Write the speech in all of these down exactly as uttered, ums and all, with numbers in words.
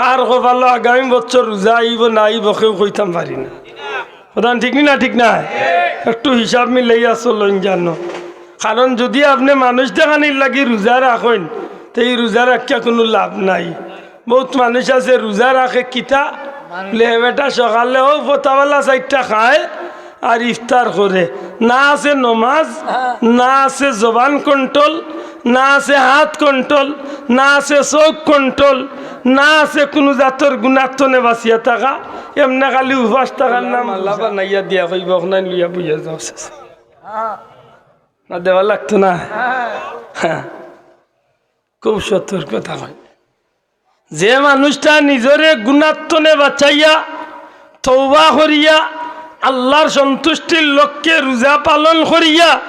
কার কপালো আগামী বছর রোজা আইবো না আইবো কেউ কইতাম পারি না। কথা ঠিক নি না? ঠিক না? একটু হিসাব মিলাইয়া চলইন জানো। কারণ যুদি আপনে মানুষ দেখানির লাগি রোজা রাখইন, তে ই রোজা রাখিয়া কুনু লাভ নাই। বউত মানুষ আছে রোজা রাখে কিতা? লে বেটা সকালে অউ ফতাওয়ালা চাইরটা খায়, আর ইফতার করে। না আছে নমাজ, না আছে জবান কন্ট্রোল, না আছে হাত কন্ট্রোল, না আছে চউখ কন্ট্রোল, না আছে কুনু জাতর গুনার তনে বাচিয়া থাকা। এমনে খালি উপাস থাকার নাম মালা বানাইয়া দিয়া কইবা, "অখনাইন লইয়া বইয়া যাও।" না দেওয়া লাগতো না। হ্যাঁ। খুব সতর্ক থাকইন। যে মানুষটা নিজরে গুনার তনে বাচাইয়া, তওবা করিয়া, আল্লার সন্তুষ্টির লক্ষ্যে রোজা পালন করিয়া,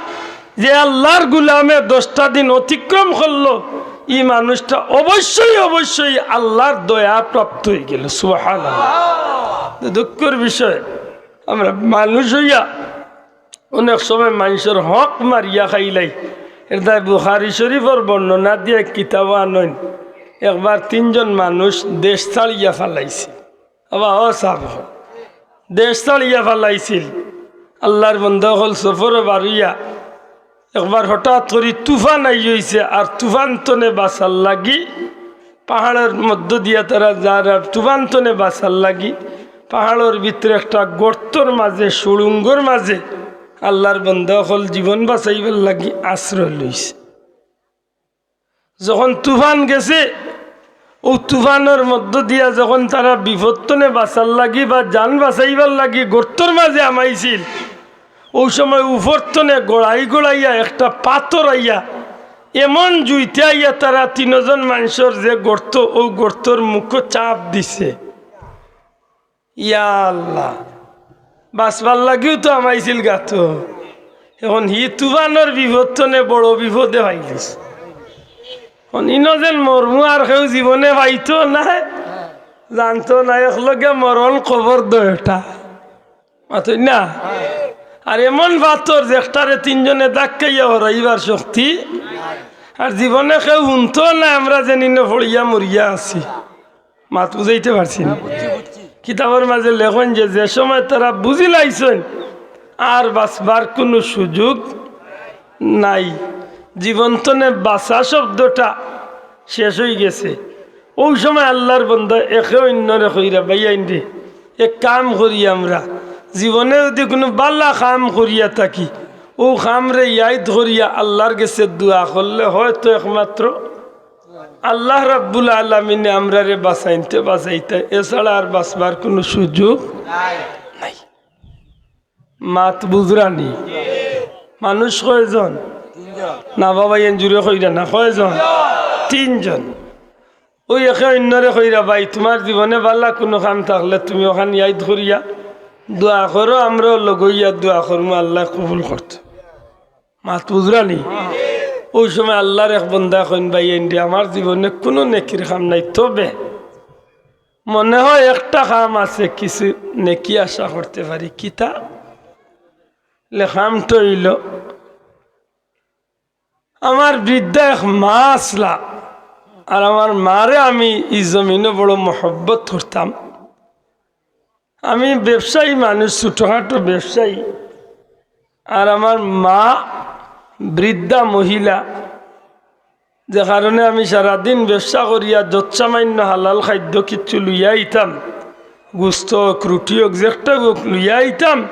যে আল্লার গুলামে দশটা দিন অতিক্রম করলো, ই মানুষটা অবশ্যই, অবশ্যই আল্লার দয়া প্রাপ্ত অইগেলো। সুবহানাল্লাহ। দুঃখর বিষয়, আমরা মানুষ অইয়া অনেক সময় মানষর হক মারিয়া খাইলাই। এর দায় বুখারী শরীফর বর্ণনা দিয়া এক কিতাবো আনইন। একবার তিনজন মানুষ দেশ ছাড়িয়া ফালাইছিল। আবার ও সাব, দেশ ছাড়িয়া ফালাইছিল। আল্লার বন্দা অকল সফরো বারইয়া একবার হঠাৎ করি তুফান আই অইছে, আর তুফান তনে বাচার লাগি পাহাড়র মধ্য দিয়া তারা যার, আর তুফান তনে বাচার লাগি পাহাড়র ভিতরে একটা গর্তর মাঝে, সুড়ুঙ্গর মাঝে আল্লার বন্দা অকল জীবন বাচাইবার লাগি আশ্রয় লইছে। যখন তুফান গেছে, অউ তুফানর মধ্য দিয়া যখন তারা বিপদ তনে বাচার লাগি বা জান বাচাইবার লাগি গর্তর মাঝে হামাইছিল, অউ সময় উপর তনে গড়াই গড়াইয়া একটা পাথর আইয়া এমন জুইতে আইয়া তারা তিনজন মানষর যে গর্ত, অউ গর্তর মুখো চাপ দিছে। ইয়া আল্লাহ, বাচবার লাগিউ তো হামাইছিল গাতো। এখন হি তুফানর বিপদ তনে বড় বিপদে ফাইলিছে। এখন ইনো যেন মরমু আর কেউ জীবনে পাইতো নায়, জানতো নায়, একলগে মরণ কবর দুইটা। মাতইন না? আর এমন পাথর যে একটারে তিনজনে ধাক্কাইয়া হরাইবার শক্তি, আর জীবনে কেউ হুনতো নায় আমরা যেন ইনো পড়িয়া মরিয়া আছি। মাত বুঝাইতে পারছি না? কিতাবর মাঝে লেখইন যে, যে সময় তারা বুঝিলাইছইন আর বাচবার কুনু সুযোগ নাই, জীবন তনে বাচা শব্দটা শেষ অইগেছে, অউ সময় আল্লার বন্দা একে অইন্যরে কইরা, "ভাইয়াইন রে, এক কাম করি আমরা, জীবনে যুদি কুনু বালা কাম করিয়া থাকি, অউ কামরে ইয়াদ করিয়া আল্লার গেছে দোয়া করলে হয়তো একমাত্র আল্লাহ রাব্বুল আলামিনে আমরারে বাচাইনতে বাচাইতা, এছাড়া আর বাচবার কুনু সুযোগ নাই।" মাত বুঝরা নি? মানুষ কয়জন? না বাবা, এন জুরে কইরা না, কয়জন? তিনজন। অউ একে অইন্যরে কইরা, "ভাই, তুমার জীবনে বালা কুনু কাম থাকলে তুমি অখান ইয়াদ করিয়া দোয়া করো, আমরাও লগে অইয়া দোয়া করমু, আল্লায় কবুল করতো।" মাত বুঝরা নি? অউ সময় আল্লার এক বন্দা কইন, "ভাইয়াইন রে, আমার জীবনে কুনু নেকির কাম নাই, তবে মনে হয় একটা কাম আছে, কিছু নেকি আশা করতে পারি।" কিতা? লে কামটা অইলো, আমার বৃদ্ধা এক মা আছলা, আর আমার মারে আমি ই জমিনো বড় মহব্বত করতাম। আমি ব্যবসায়ী মানুষ, ছোটখাটো ব্যবসায়ী, আর আমার মা বৃদ্ধা মহিলা, যে কারণে আমি সারাদিন ব্যবসা করিয়া যৎসামান্য হালাল খাদ্য কিচ্ছু লইয়া আইতাম, গুস্ত অউক, রুটি অউক, যেকটা অউক লইয়া আইতাম।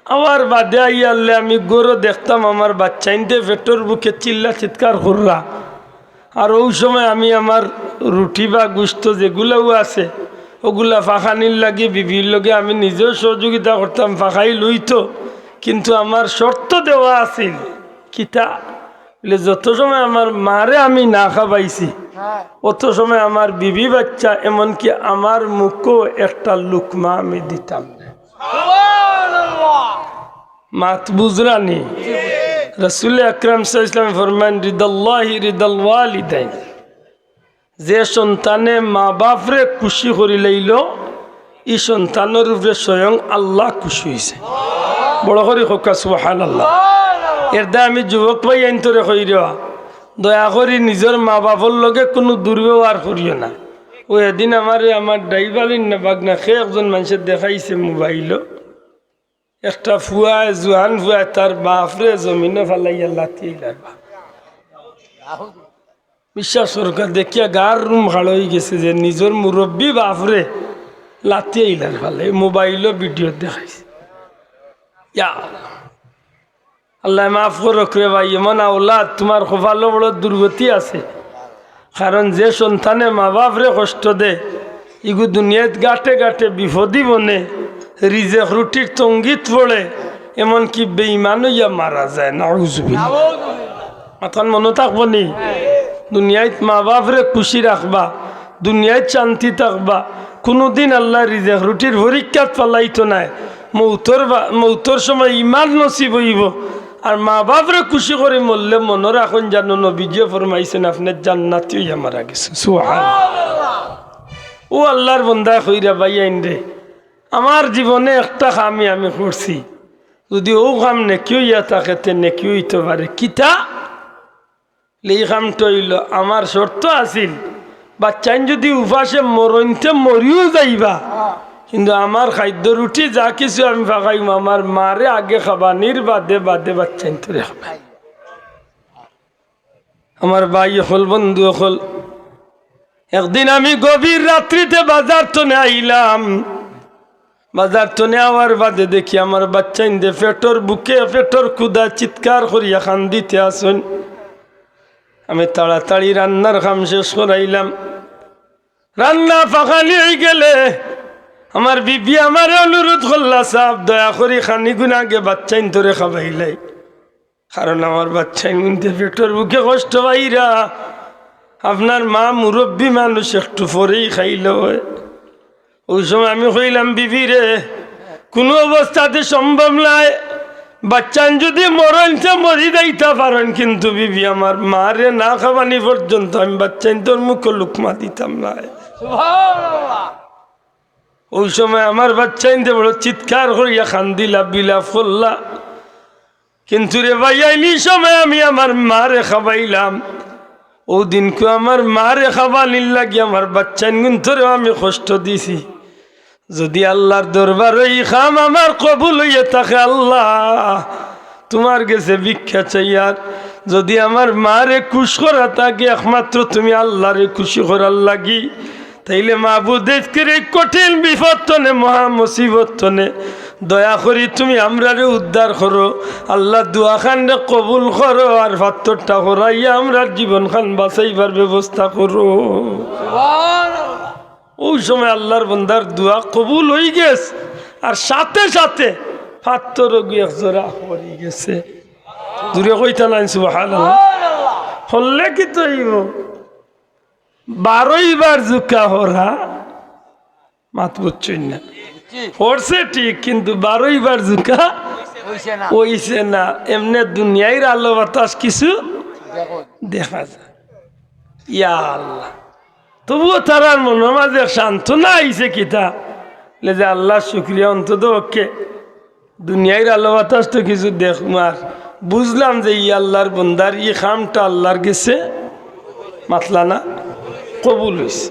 আবার বাদে আইয়ারলে আমি ঘরো দেখতাম আমার বাচ্চাইন্তে পেটর ভুকে চিল্লা চিৎকার কররা। আর অউ সময় আমি আমার রুটি বা গুস্ত যেগুলাউ আছে, অগুলা ফাকানির লাগি বিবির লগে আমি নিজেও সহযোগিতা করতাম, ফাকাইল অইতো। কিন্তু আমার শর্ত দেওয়া আছিল, কিতা? বলে, যত সময় আমার মারে আমি না খাবাইছি, অত সময় আমার বিবি বাচ্চা, এমনকি আমার মুখো একটা লুকমা আমি দিতাম না। মাত বুঝরা নি? রাসুল আকরাম সাল্লাল্লাহু আলাইহি ওয়াসাল্লাম ফরমাইন, "রিদাল্লাহি রিদাল ওয়ালিদাইন।" যে সন্তানে মা বাপরে খুশি করিলাইলো, ই সন্তানর উপরে স্বয়ং আল্লাহ খুশি অইছে। বড় করি কউক্কা সুবহানাল্লাহ। এর দায় আমি যুবক ভাইয়াইন্তরে কইরাম, দয়া করি নিজর মা বাপর লগে কুনু দুর্ব্যবহার করিও না। ও এদিন আমারে আমার ড্রাইভারর না বাগনা খে একজন মানষে দেখাইছে মোবাইলো, একটা ফুয়ায়, জুয়ান ফুয়ায় তার বাফরে জমিনো ফালাইয়া লাথি আইলার বাপ। বিশ্বাস করউক্কা, দেখিয়া গার রুম খাড়া অইগেছে যে নিজর মুরব্বি বাফরে লাথি আইলার ফালাই, মোবাইলো ভিডিও দেখাইছে। ইয়া আল্লাহ। আল্লায় মাফ করউক রে ভাই, এমন আওলাদ তুমার কপালো বড় দুর্গতি আছে। কারণ যে সন্তানে মা বাফরে কষ্ট দেয়, ইগু দুনিয়াত গাটে গাটে বিপদি বনে, রিজেক রুটির তঙ্গিত পড়ে, এমনকি বেঈমান অইয়া মারা যায়। নাউজুবিল্লাহ। মাতখান মনো থাকবো নি? দুনিয়াত মা বাফরে খুশি রাখবা, দুনিয়াত শান্তি থাকবা, কুনুদিন আল্লায় রিজেক রুটির পরীক্ষাত ফালাইতো নায়। মৌতর বা-, মৌতর সময় ইমান নসিব অইবো। আর মা বাফরে খুশি করি মরলে মনো রাখইন, জানো নবীজিয়ে ফরমাইছইন, আপনে জান্নাতি অইয়া মারা গেছইন। সুবহানাল্লাহ। ও আল্লার বন্দায় কইরা, ভাইয়াইন রে, আমার জীবনে একটা কামই আমি করছি, যুদি অউ কাম নেকি অইয়া থাকে, তে নেকি অইতো পারে। কিতা? লে ই কামটা অইলো, আমার শর্ত আছিল, বাচ্চাইন যুদি উপাসে মরইন তে মরিও যাইবা, কিন্তু আমার খাদ্য রুটি যা কিছু আমি ফাকাইমু, আমার মারে আগে খাবানির বাদে বাদে বাচ্চাইনতরে খাবাই। আমার ভাই অকল, বন্ধু অকল, একদিন আমি গভীর রাত্রিতে বাজার তনে আইলাম। বাজার তনে আওয়ার বাদে দেখি আমার বাচ্চাইনদে পেটর ভুকে, পেটর ক্ষুধায় চিৎকার করিয়া কান্দিতে আছইন। আমি তাড়াতাড়ি রান্নার কাম শেষ করাইলাম। রান্না ফাকানি অইগেলে আমার বিবি আমারে অনুরোধ করলা, "সাব, দয়া করি খানিগুন আগে বাচ্চাইনতরে খাবাইলাই।" কারণ আমার বাচ্চাইনগুইন্তে পেটর ভুকে কষ্ট পাইরা, আপনার মা মুরব্বি মানুষ, একটু পরেই খাইলে অয়। অউ সময় আমি কইলাম, "বিবি রে, কুনু অবস্থাতে সম্ভব নায়, বাচ্চাইন যুদি মরইন তে মরি যাইতা পারইন, কিন্তু বিবি আমার মারে না খাবানি পর্যন্ত আমি বাচ্চাইনতর মুখো লুকমা দিতাম নায়।" সুবহানাল্লাহ। অউ সময় আমার বাচ্চাইনতে বড় চিৎকার করিয়া কান্দিলা, বিলাপ করলা। কিন্তু রে ভাইয়াইন, ই সময় আমি আমার মারে খাবাইলাম। অউ দিনকু আমার মারে খাবানির লাগি আমার বাচ্চাইনগুইন্তরেও আমি কষ্ট দিছি। যুদি আল্লার দরবারো ই কাম আমার কবুল অইয়া থাকে, আল্লাহ, তুমার গেছে ভিক্ষা চাইয়ার, যুদি আমার মারে খুশ করা থাকে একমাত্র তুমি আল্লারে খুশি করার লাগি, তাইলে মাবুদ, আইজকের এই কঠিন বিপদ তনে, মহা মুসিবত তনে দয়া করি তুমি আমরারে উদ্ধার করো। আল্লাহ, দোয়াখানরে কবুল করো, আর পাত্থরটা হরাইয়া আমরার জীবনখান বাঁচাইবার ব্যবস্থা করো। অউ সময় আল্লার বন্দার দোয়া কবুল অইগেছে, আর সাথে সাথে পাত্থর অগু একজরা হরি গেছে। জুরে কইতা নাইন সুবহানাল্লাহ। হরলে কিতা অইবো? বারোইবার জুকা হরা, মাত বুঝছইন না। হরছে ঠিক, কিন্তু বারোইবার জুকা অইছে না। এমনে দুনিয়ার আলো বাতাস কিছু দেখা যায়। ইয়া আল্লাহ। তবুও তারার মনর মাঝে এক সান্ত্বনা আইছে, কিতা? লে যে আল্লার শুকরিয়া, অন্তত পক্ষে দুনিয়ার আলো বাতাস তো কিছু দেখমু। আর বুঝলাম যে ই আল্লার বন্দার ই কামটা আল্লার গেছে, মাতলা না, কবুল অইছে।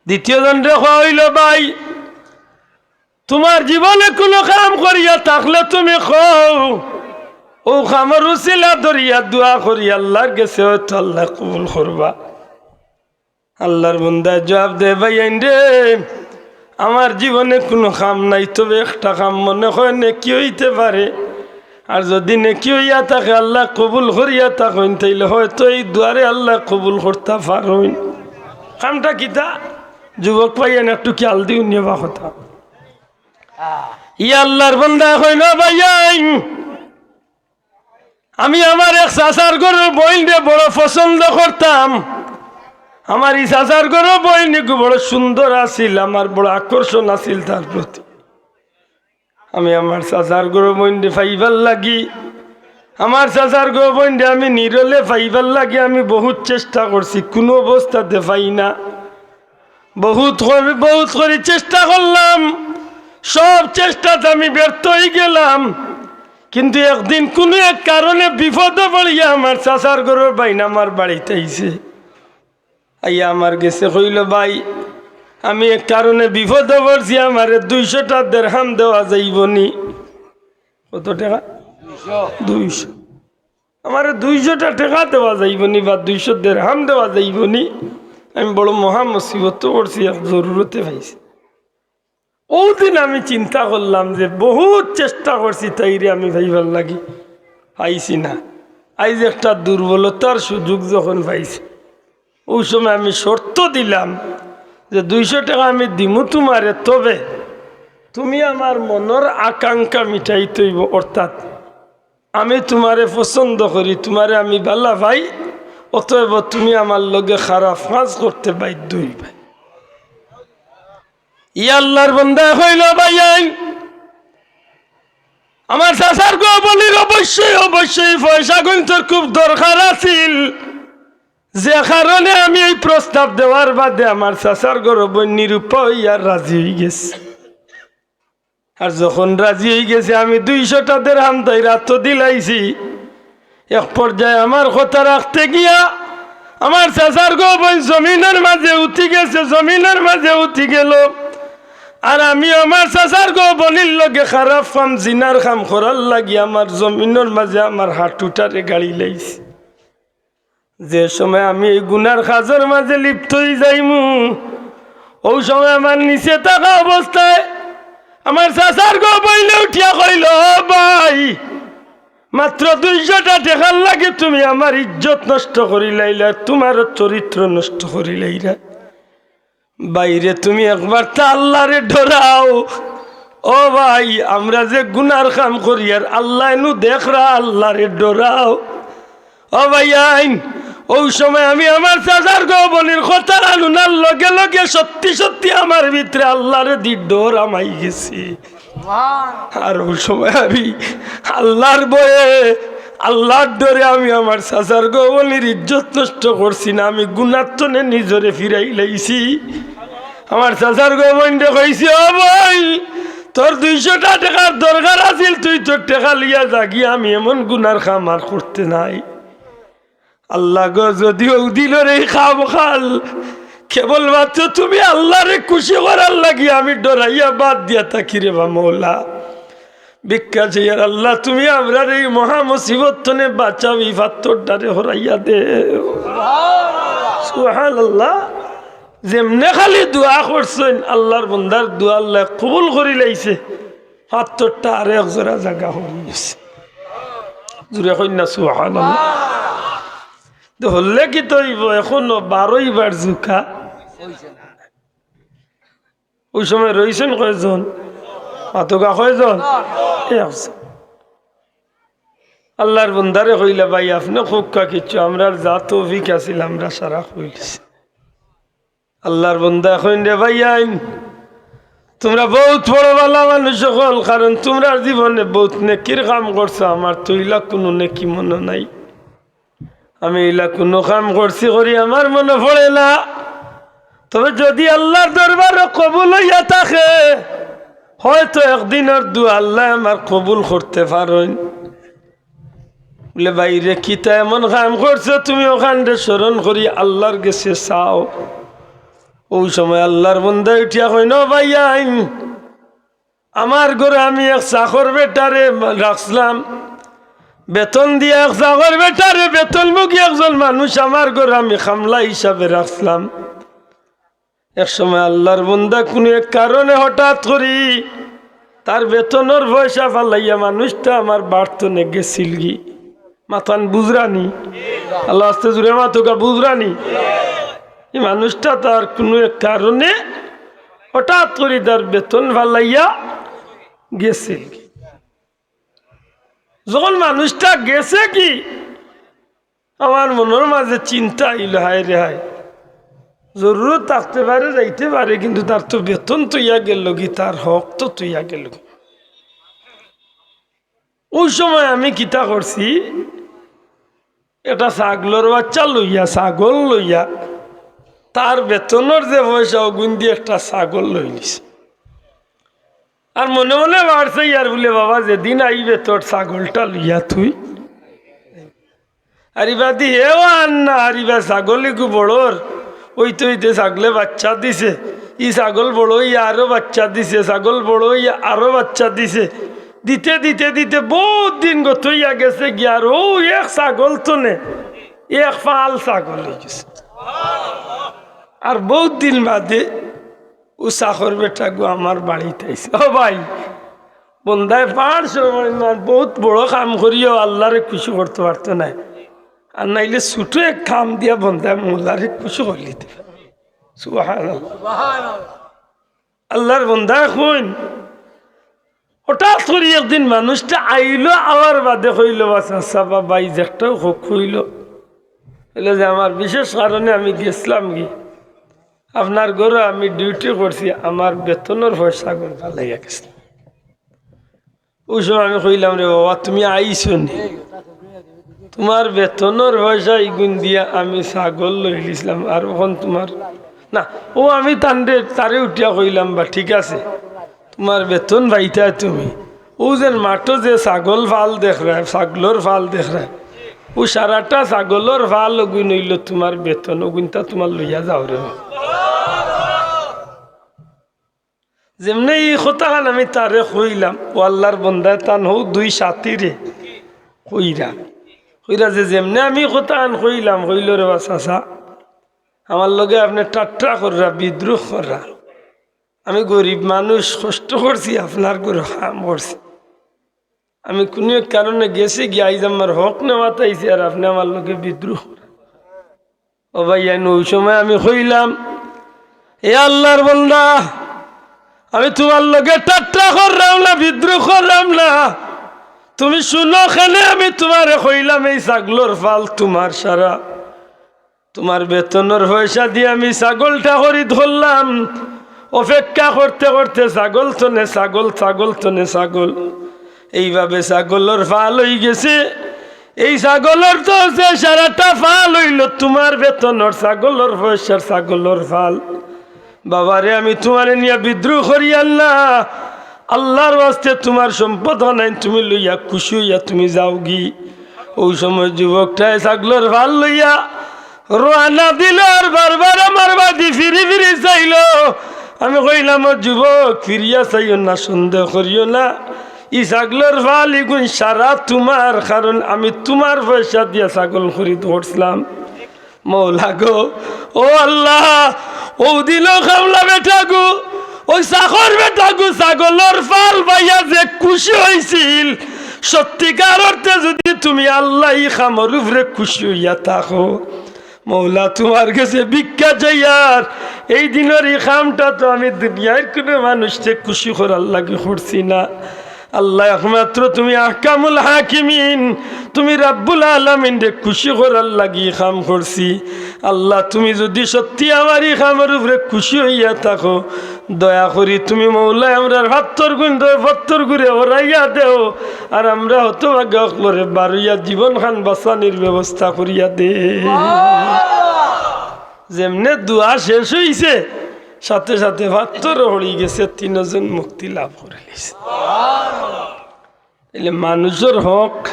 দ্বিতীয় জনরে কওয়া অইলো, "ভাই, তুমার জীবনে কুনু কাম করিয়া থাকলে তুমি কও, অউ কামর উছিলা ধরিয়া দোয়া করি আল্লার গেছে, হয়তো আল্লায় কবুল করবা।" আল্লার বন্দায় জুয়াব দেয়, "ভাইয়াইন রে, আমার জীবনে কুনু কাম নাই, তবে একটা কাম মনে হয় নেকি অইতে পারে। আর যুদি নেকি অইয়া থাকে, আল্লায় কবুল করিয়া থাকইন, তাইলে হয়তো ই দোয়ারে আল্লায় কবুল করতা পারইন।" কামটা কিতা? যুবক ভাইয়াইন, একটু খেয়াল দিউন নি বা কথা। ই আল্লার বন্দায় কইন, "ভাইয়াইন, আমি আমার এক চাচার ঘরর বইনরে বড় পছন্দ করতাম। আমার ই চাচার ঘরর বইন ইগু বড় সুন্দর আছিল, আমার বড় আকর্ষণ আছিল তার প্রতি। আমি আমার চাচার ঘরর বইনরে পাইবার লাগি, আমার চাচার ঘরর বইনরে আমি নিরলে পাইবার লাগি আমি বহুত চেষ্টা করছি, কুনু অবস্থাতে পাই না। বহুত করি, বহুত করি চেষ্টা করলাম, সব চেষ্টাতে আমি ব্যর্থ অইগেলাম। কিন্তু একদিন কুনু এক কারণে বিপদো পড়িয়া আমার চাচার ঘরর বইন আমার বাড়িত আইছে।" আইয়া আমার গেছে কইল, "ভাই, আমি এক কারণে বিপদো পড়ছি, আমারে দুইশোটা দেরহাম দেওয়া যাইবো নি?" কত টেকা? দুইশো। "আমারে দুইশোটা টেকা দেওয়া যাইবো নি বা দুইশো দেরহাম দেওয়া যাইবো নি? আমি বড় মহা মুসিবতো পড়ছি, এক জরুরতে পাইছি।" অউ দিন আমি চিন্তা করলাম যে বহুত চেষ্টা করছি তাইরে আমি পাইবার লাগি, পাইছি না। আইজ একটা দুর্বলতার সুযোগ যখন পাইছি, অউ সময় আমি শর্ত দিলাম যে, "দুইশো টেকা আমি দিমু তুমারে, তবে তুমি আমার মনর আকাঙ্ক্ষা মিটাইতে অইবো, অর্থাৎ আমি তুমারে পছন্দ করি, তুমারে আমি ভালা পাই, অতএব তুমি আমার লগে খারাপ কাজ করতে বাধ্য অইবায়।" ই আল্লার বন্দায় কইল, "ভাইয়াইন, আমার চাচার গো বইনর অবশ্যই, অবশ্যই পয়সা গুনতর খুব দরকার আছিল, যে কারণে আমি এই প্রস্তাব দেওয়ার বাদে আমার চাচার গো বইন নিরুপায় অইয়া রাজি অইগেছে। আর যখন রাজি অইগেছে, আমি দুইশোটা দেরহাম তাইর আতো দিলাইছি।" এক পর্যায়ে আমার কথা রাখতে গিয়া আমার চাচার গো বইন জমিনর মাঝে উঠি গেছে, জমিনর মাঝে উঠি গেল। আর আমি আমার চাচার গো বইনর লগে খারাপ কাম, জিনার কাম করার লাগি আমার জমিনর মাঝে আমার হাঁটুটারে গাড়ি লাইছি। যে সময় আমি এই গুনার কাজর মাঝে লিপ্ত অই যাইমু, অউ সময় আমার নিচে থাকা অবস্থায় আমার চাচার গো বইনে উঠিয়া কইল, "ও ভাই, মাত্র দুইশোটা টেকার লাগি তুমি আমার ইজ্জত নষ্ট করিলাইলায়, তুমার চরিত্র নষ্ট করিলাইলায়। ভাইরে, তুমি একবারতা আল্লারে ডরাও। ও ভাই, আমরা যে গুনার কাম করি আর আল্লায় নু দেখরা, আল্লারে ডরাও।" ও ভাইয়াইন, অউ সময় আমি আমার চাচার গো বইনর কথা হুনার লগে লগে সত্যি সত্যি আমার ভিতরে আল্লারে দি ডর হামাই গেছে। আর অউ সময় আমি আল্লার ভয়ে, আল্লার ডরে আমি আমার চাচার গো বইনর ইজ্জত নষ্ট করছি না, আমি গুনার তনে নিজরে ফিরাইলাইছি। আমার চাচার গো বইনরে কইছি, "ও ভাই, তোর দুইশোটা টেকার দরকার আছিল, তুই তোর টেকা লইয়া যাগি, আমি এমন গুনার কাম আর করতে নাই।" আল্লা গো, যুদি অউ দিলর এই কামখান কেবলমাত্র তুমি আল্লারে খুশি করার লাগি আমি ডরাইয়া বাদ দিয়া থাকি রে বা মৌলা। ভিক্ষা চাইয়ার আল্লা, তুমি আমরারে এই মহা মুসিবত তনে বাঁচাও, ই পাথরটারে হরাইয়া দেও। সুবহানাল্লাহ। যেমনে খালি দোয়া করছইন, আল্লার বন্দার দোয়া আল্লায় কবুল করিলাইছে। পাথরটা আরো এক জোড়া জাগা হরি গেছে। জুরে কইন না সুবহানাল্লাহ। তো হলে কিতা অইবো, এখনো বারোইবার জুকা। অউ সময় রইছইন কয়জন? মাতউক্কা কয়জন? একজন। আল্লার বন্দারে কইলা, "ভাই, আপনে কউক্কা কিচ্ছু, আমরার যা তৌফিক আছিল, আমরা সারা কইলিছি।" আল্লার বন্দায় কইন, "রে ভাইয়াইন, তুমরা বউত বড় ভালা মানুষ অকল, কারণ তুমরার জীবনে বউত নেকির কাম করছো, আমার তো ইলা কুনু নেকি মনো নাই। আমি ইলা কুনু কাম করছি করি আমার মনো পড়ে না। তবে যুদি আল্লার দরবারো কবুল অইয়া থাকে, হয়তো একদিনর দোয়া আল্লায় আমার কবুল করতে পারইন।" বলে, "ভাইরে, কিতা এমন কাম করছো, তুমি অখানরে স্মরণ করি আল্লার গেছে চাও।" অউ সময় আল্লার বন্দায় উঠিয়া কইন, "ও ভাইয়াইন, আমার ঘরো আমি এক চাকর বেটারে রাখছিলাম, বেতন দিয়া এক চাকর বেটারে, বেতনভোগী একজন মানুষ আমার ঘরো আমি কামলা হিসাবে রাখছিলাম। এক সময় আল্লার বন্দা কুনু এক কারণে হঠাৎ করি তার বেতনর পয়সা ফালাইয়া মানুষটা আমার বাড়ি তনে গেছিলগি।" মাতখান বুঝরানি? আল্লার ওয়াস্তে জুরে মাতউক্কা, বুঝরানি? ই মানুষটা তার কুনু এক কারণে হঠাৎ করি তার বেতন ফালাইয়া গেছিলগি। যখন মানুষটা গেছেগি, আমার মনর মাঝে চিন্তা আইলো, হায় রে হায়, জরুরত থাকতে পারে, যাইতে পারে, কিন্তু তার তো বেতন থইয়া গেলগি, তার হক তো থইয়া গেলগি। অউ সময় আমি কিতা করছি, একটা ছাগলর বাচ্চা লইয়া, ছাগল লইয়া, তার বেতনর যে পয়সা অগুন দি একটা ছাগল লইলিছি। আর মনে মনে ভাবছি, ইয়ার বুলে, "বাবা, যেদিন আইবে তোর ছাগলটা লইয়া তুই।" আর ইবাদি হেও আর না, আর ইবা ছাগল ইগু বড়র, অইতে অইতে ছাগলে বাচ্চা দিছে। ই ছাগল বড় অইয়া আরো বাচ্চা দিছে, ছাগল বড় অইয়া আরো বাচ্চা দিছে। দিতে দিতে দিতে বউত দিন গত অইয়া গেছে গিয়া, আর অউ এক ছাগল থনে এক ফাল ছাগল অইগেছে। আর বউত দিন বাদে অউ চাকর বেটাগু আমার বাড়িত আইছে। ও ভাই, বন্দায় পার সময় না বউত বড় কাম করিও আল্লারে খুশি করতে পারতো নায়, আর নাইলে ছুটো এক কাম দিয়া বন্দায় মৌলারে খুশি করিলিতে পারে। সুবহানাল্লাহ। আল্লার বন্দায় কইন, হঠাৎ করি একদিন মানুষটা আইলো, আওয়ার বাদে কইলো, "বা চাচা বা ভাই, যেকটাউ হউক," কইলো, কইলো যে, "আমার বিশেষ কারণে আমি গেছলাম গি, আপনার ঘরো আমি ডিউটি করছি, আমার বেতনর পয়সাগুন ফালাইয়া গেছলাম।" অউ সময় আমি কইলাম, "রে বাবা, তুমি আইছো নি? তুমার বেতনর পয়সা ইগুন দিয়া আমি ছাগল লইলিছলাম, আর অখন তুমার না।" অউ আমি তানরে, তারে উঠিয়া কইলাম, "বা ঠিক আছে, তুমার বেতন পাইতায় তুমি। অউ যেন মাঠো যে ছাগল ফাল দেখরায়, ছাগলর ফাল দেখরায়, অউ সারাটা ছাগলর ফাল অগুন অইলো তুমার বেতন, অগুনতা তুমার লইয়া যাও রে বাবা।" যেমনে ই কথাখান আমি তারে কইলাম, অউ আল্লার বন্দায় তান হউ দুই সাথীরে কইরা, কইরা যে যেমনে আমি কথাখান কইলাম, কইলো, "রে বা চাচা, আমার লগে আপনে ঠাট্টা কররা, বিদ্রুপ কররা। আমি গরিব মানুষ, কষ্ট করছি, আপনার ঘরো কাম করছি। আমি কুনু এক কারণে গেছি গিয়া, আইজ আমার হক নেওয়াত আইছি, আর আপনে আমার লগে বিদ্রুপ কররা।" ও ভাইয়াইন, অউ সময় আমি কইলাম, "এ আল্লার বন্দা, আমি তুমার লগে ঠাট্টা কররাম না, বিদ্রুপ কররাম না। তুমি হুনো কেনে, আমি তুমারে কইলাম, এই ছাগলর ফাল তুমার সারা, তুমার বেতনর পয়সা দিয়া আমি ছাগলটা খরিদ করলাম। অপেক্ষা করতে করতে ছাগল থনে ছাগল, ছাগল থনে ছাগল, এইভাবে ছাগলর ফাল অইগেছে। এই ছাগলর তো যে সারাটা ফাল অইলো তুমার বেতনর, ছাগলর পয়সার, ছাগলর ফাল। বাবারে, আমি তুমারে নিয়া বিদ্রুপ করিয়ার না, আল্লার ওয়াস্তে তুমার সম্পদ হানাইন তুমি লইয়া খুশি অইয়া তুমি যাওগি।" অউ সময় যুবকটায় ছাগলর ফাল লইয়া রওয়ানা দিলো, আর বারবার আমার বাদি ফিরি ফিরি চাইলো। আমি কইলাম, "ও যুবক, ফিরিয়া চাইও না, সন্দেহ করিও না, ই ছাগলর ফাল ইগুন সারা তুমার, কারণ আমি তুমার পয়সা দিয়া ছাগল খরিদ করছলাম।" মৌলা গো, ও আল্লাহ, অউ দিনর কামলা বেটাগু, অউ চাকর বেটাগু ছাগলর ফাল পাইয়া যে খুশি অইছিল, সত্যিকার অর্থে যুদি তুমি আল্লাহ ই কামর উপরে খুশি অইয়া থাকো, মৌলা, তুমার গেছে ভিক্ষা চাইয়ার, এই দিনর ই কামটা তো আমি দুনিয়ার কুনু মানুষরে খুশি করার লাগি করছি না। আল্লাহ, একমাত্র তুমি আহকামুল হাকিমিন, তুমি রাব্বুল আলামিনরে খুশি করার লাগি ই কাম করছি। আল্লাহ, তুমি যুদি সত্যি আমার ই কামর উপরে খুশি অইয়া থাকো, দয়া করি তুমি মৌলায় আমরার ফাত্তরগুন, ফাত্তরগুরে হরাইয়া দেও, আর আমরা হতভাগা অকলরে বারইয়া জীবনখান বাঁচানির ব্যবস্থা করিয়া দে। যেমনে দোয়া শেষ অইছে, সাথে সাথে ফাত্তর হরি গেছে, তিনজন মুক্তি লাভ করিলিছে। তাইলে মানুষর হক,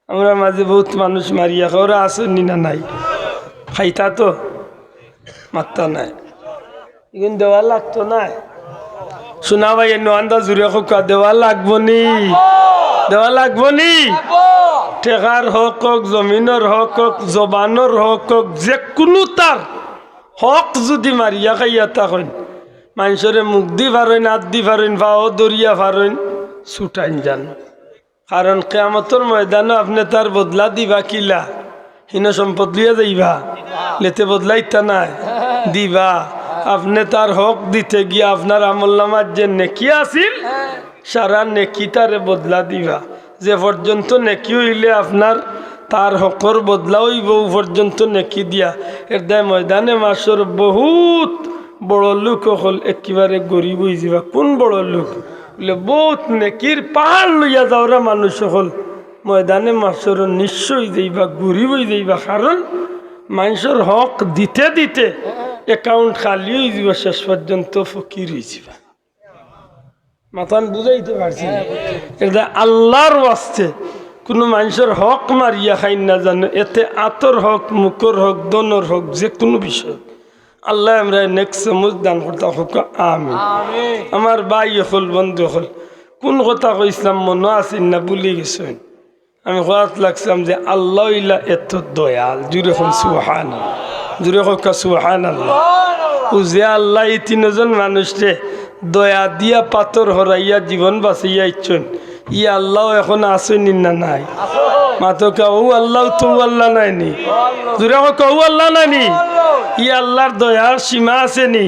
আমরার মাঝে বউত মানুষ মারিয়া খায়, ওরা আছইন নি না নাই? খাইতা তো, মাত্তা নাই। ইগুন দেওয়া লাগতো নায়? শুনা ভাই, এ নোয়ান্দা জুরে কউক্কা, দেওয়া লাগবো নি? দেওয়া লাগবো নি? টেকার হক অউক, জমিনর হক অউক, জবানর হক অউক, যেকুনু তার হক যুদি মারিয়া খাইয়া থাকইন, মানষরে মুখদি ফারইন, আতদি ফারইন, পাও ধরিয়া ফারইন, ছুটাইন যান। কারণ কিয়ামতর ময়দানো আপনে তার বদলা দিবা কিলা? হিনো সম্পদ লইয়া যাইবা? লেতে বদলা ইতা নায়, দিবা। আপনে তার হক দিতে গিয়া আপনার আমলনামাত যে নেকি আছিল, সারা নেকি তারে বদলা দিবা। যে পর্যন্ত নেকি অইলে আপনার তার হকর বদলা অইবো, অউ পর্যন্ত নেকি দিয়া। এরদায় ময়দানে মাশরো বউত বড়লোক অকল একেবারে গরিব অইযিবা। কুন বড়লোক? বুলে, বউত নেকির পাহাড় লইয়া যাওরা মানুষ অকল ময়দানে মাশরো নিঃস্ব অইযাইবা, গরিব অইযাইবা। কারণ মানষর হক দিতে দিতে account খালি অইযিবা, শেষ পর্যন্ত ফকির অইযিবা। মাতখান বুঝাইতে পারছি নি? এরদায় আল্লার ওয়াস্তে কুনু মানষর হক মারিয়া খাইন না যানু, এতে আতর হক, মুখর হক, ধনর হক, যেকুনু বিষয়। আল্লায় আমরারে নেক সমুজ দান করতা কউক্কা, আমিন। আমার ভাই অকল, বন্ধু অকল, কুন কথা কইছলাম মনো আছিল না, ভুলি গেছইন। আমি কওয়াত লাগছিলাম যে আল্লা অইলা এত দয়াল। জুরে কউক্কা সুবহানাল্লাহ। জুরে কউক্কা সুবহানাল্লাহ। অউ যে আল্লায় ই তিনজন মানুষরে দয়া দিয়া পাথর হরাইয়া জীবন বাচাইয়া আইছইন, ই আল্লাও এখন আছইন নি না নাই? মাতউক্কা, অউ আল্লাও তো অউ আল্লা নায় নি? জুরে কউক্কা, অউ আল্লা নায় নি? ই আল্লার দয়ার সীমা আছে নি?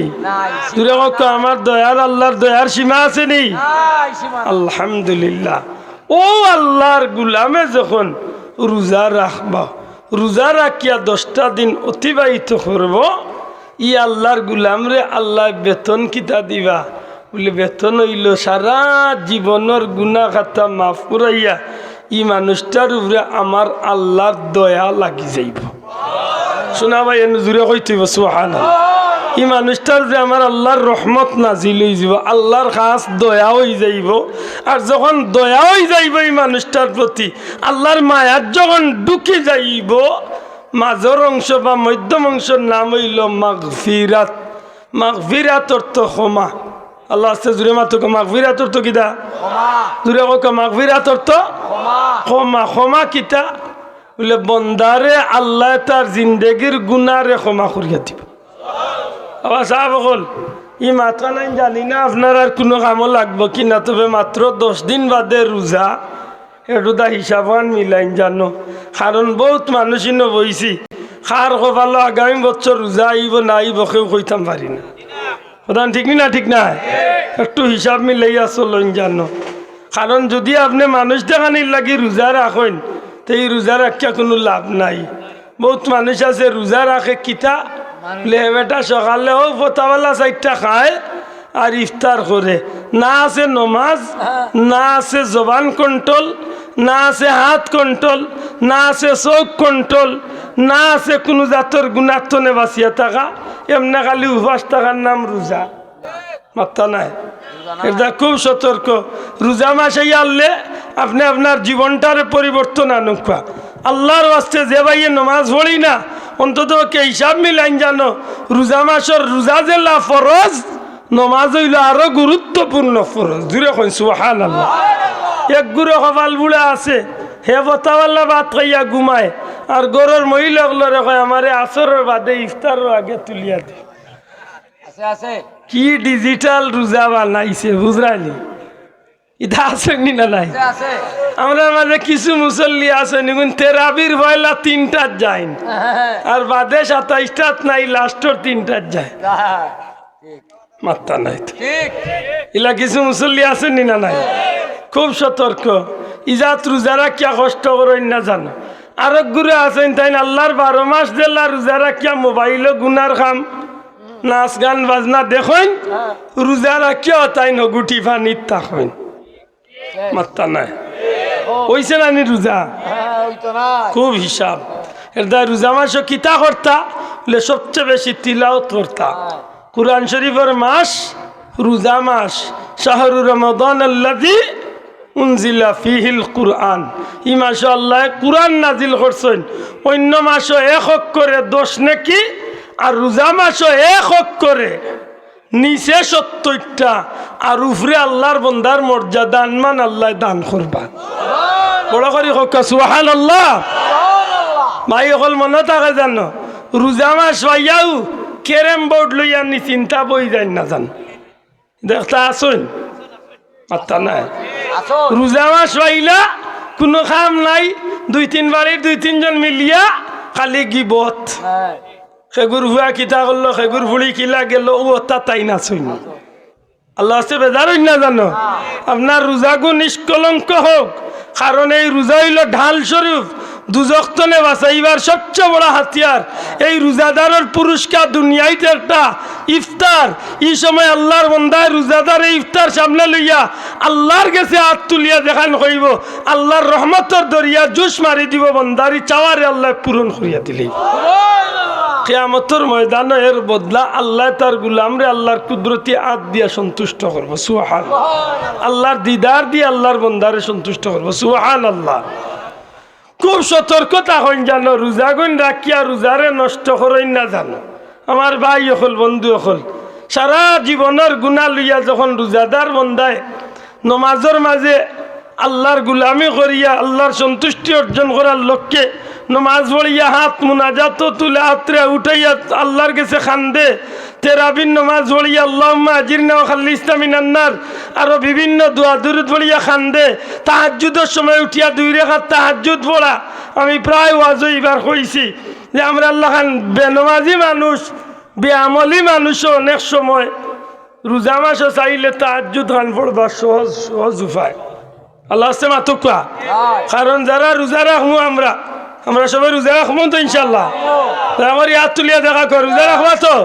জুরে কউক্কা, আমার দয়ার আল্লার দয়ার সীমা আছে নি? আলহামদুলিল্লাহ। অউ আল্লার গুলামে যখন রুজা রাখবা, রুজা রাখিয়া দশটা দিন অতিবাহিত করবো, ই আল্লার গুলামরে আল্লায় বেতন কিতা দিবা? বুলে, বেতন অইলো সারা জীবনর গুনা খাতা মাফ করাইয়া ই মানুষটার উপরে আমার আল্লার দয়া লাগি যাইবো। শুনা ভাই, এনে জুরে কইতে অইবো, সুবহানাল্লাহ। ই মানুষটার যে আমার আল্লার রহমত নাজিল অইযিবো, আল্লার খাস দয়া অইযাইবো। আর যখন দয়া অইযাইবো ই মানুষটার প্রতি, আল্লার মায়াত যখন ঢুকি যাইবো, মাজর অংশ বা মধ্যম অংশর নাম অইলো মাগফিরাত। মাগফিরাত অর্থ ক্ষমা। আল্লা আস্তে জুরে মাতউক্কা, মাগফিরাত অর্থ কিতা? জুরে কউক্কা, মাগফিরাত অর্থ ক্ষমা। ক্ষমা কিতা? বুলে, বন্দারে আল্লায় তার জিন্দেগির গুনারে ক্ষমা করিয়া দিবো। আবার সাব অকল, ই মাতখান আমি জানি না আপনারার কুনু কামো লাগবো কি না, তবে মাত্র দশ দিন বাদে রুজা, এটুদা হিসাবখান মিলাইন জানো, কারণ বউত মানুষ ইনো বইছি, কার কপালো আগামী বছর রুজা আইবো না আইবো কেউ কইতাম পারি না। কথাখান ঠিক নি না? ঠিক নায়? একটু হিসাব মিলাইয়া চলইন জানো, কারণ যুদি আপনে মানুষ দেখানির লাগি রুজা রাখইন, তে ই রুজা রাখিয়া কুনু লাভ নাই। বউত মানুষ আছে রুজা রাখে কিতা? বুলে, হে বেটা সকালে অউ ফতাওয়ালা চাইরটা খায় আর ইফতার করে। না আছে নমাজ, না আছে জবান control, না আছে হাত control, না আছে চউখ control, না আছে কুনু জাতর গুনার তনে বাচিয়া থাকা, এমনে খালি উপাস থাকার নাম রুজা। মাত্তা নাই। ইটা খুব সতর্ক। রুজা মাস আইয়া আইলে আপনে আপনার জীবনটারে পরিবর্তন আনউক্কা। আল্লার ওয়াস্তে যে ভাইয়ে নমাজ পড়ি না, অন্তত পক্ষে হিসাব মিলাইন জানো, রুজা মাসর রুজা যেলা ফরজ, নমাজ অইলো আরো গুরুত্বপূর্ণ ফরজ। জুরে কইন সুবহানাল্লাহ। এক গুরু কপাল বুড়া আছে, হে ফতাওয়ালা ভাত খাইয়া ঘুমায়, আর ঘরর মহিলা অকলরে কয়, আমারে আসরর বাদে ইফতারর আগে তুলিয়া দে। আছে, আছে। কি digital রুজা বানাইছে, বুঝরায়নি? ইটা আছে নি না নাই? আছে, আছে। আমরার মাঝে কিছু মুসল্লি আছে, নিগুন তেরাবির পয়লা তিনটাত যাইন, আর বাদে সাতাইশটাত নাই, লাস্টর তিনটাত যায়। মাত্তা নাই তো। ঠিক। ইলা কিছু মুসল্লি আছে নি না নাই? খুব সতর্ক। ইজাত রুজা রাখিয়া কষ্ট করইন না জানো। আরক গুরু আছইন, তাইন আল্লার বারো মাস যেলা রুজা রাখিয়া মোবাইলো গুনার কাম, নাচ গান বাজনা দেখইন, রুজা রাখিয়াও তাইন হগুটি পানিত থাকইন। মাত্তা নাই। অইছে না নি রুজা? হ্যাঁ, অইতো না। খুব হিসাব। এরদায় রুজা মাসো কিতা করতা? বুলে সবচে বেশি তিলাওত করতা। কুরআন শরিফর মাস, রুজা মাস। শাহরু রমাদান আল্লাযী উনজিলা ফীহিল কুরআন। ই মাসো আল্লায় কুরআন নাজিল করছইন। অইন্য মাসো এক অক্ষরে দশ নেকি, আর রুজা মাসো এক অক্ষরে নিচে সত্তইরটা, আর উপরে আল্লার বন্দার মর্যাদা আনমান আল্লায় দান করবা। বড় করি কউক্কা সুবহানাল্লাহ। ভাই অকল মনো থাকে জানো, রুজা মাস পাইয়াউ carrom board লইয়া নিশ্চিন্তা বই যাইন না জানো। দেখতা আছইন? মাত্তা নাই। রুজা মাস পাইলা, কুনু কাম নাই, দুই তিন বাড়ির দুই তিনজন মিলিয়া খালি গিবত। হেগুর ফুয়া কিতা করলো, হেগুর ফুড়ি কিলা গেলো, অউ অতা তাইন আছইন। আল্লার ওয়াস্তে বেজার অইন না জানো। আপনার রুজাগু নিষ্কলঙ্ক হউক, কারণ এই রুজা অইলো ঢাল স্বরূপ, দুজখ তনে বাচাইবার সবচে বড় হাতিয়ার। এই রুজাদারর পুরস্কার দুনিয়াইত একটা ইফতার। ই সময় আল্লার বন্দায় রুজাদারে ইফতার সামনে লইয়া আল্লার গেছে আত তুলিয়া যেখান কইবো, আল্লার রহমতর দরিয়া জুশ মারি দিবো, বন্দারি চাওয়ারে আল্লায় পূরণ করিয়া দিলে। কিয়ামতর ময়দানো এর বদলা আল্লায় তার গুলামরে আল্লার কুদরতি আত দিয়া সন্তুষ্ট করবো। সুবহানাল্লাহ। আল্লার দিদার দিয়া আল্লার বন্দারে সন্তুষ্ট করবো। সুবহানাল্লাহ। খুব সতর্ক থাকইন জানো, রুজাগুইন রাখিয়া রুজারে নষ্ট করইন না জানো। আমার ভাই অকল, বন্ধু অকল, সারা জীবনর গুনা লইয়া যখন রোজাদার বন্দায় নমাজর মাঝে আল্লাহর গুলামি করিয়া আল্লাহর সন্তুষ্টি অর্জন করার লক্ষ্যে নমাজ পড়িয়া হাত মুনাজাত তুলে আত্রে উঠাইয়া আল্লাহর গেছে কান্দে, তেরাবির নমাজ পড়িয়া আল্লাহুম্মা আজিরনা ওয়া খাল্লিসনা মিনান নার, আরো বিভিন্ন দোয়া দুরুদ পড়িয়া কান্দে, তাহাজ্জুদর সময় উঠিয়া দুই রেখাত তাহাজ্জুদ পড়া। আমি প্রায় ওয়াজো ইবার কইছি যে আমরার লাখান বেনমাজি মানুষ, বেআমলি মানুষও অনেক সময় রোজা মাসো চাইলে তাহাজ্জুদ খান পড়বার সহজ, সহজ উপায়। আল্লাহ আছে মাতুক্কা। কারণ যারা রোজা রাখমু আমরা, আমরা সবে রোজা রাখমু তো ইনশাআল্লাহ। তে আমার ইয়াত তুলিয়া দেখা কর, রোজা রাখবা তো?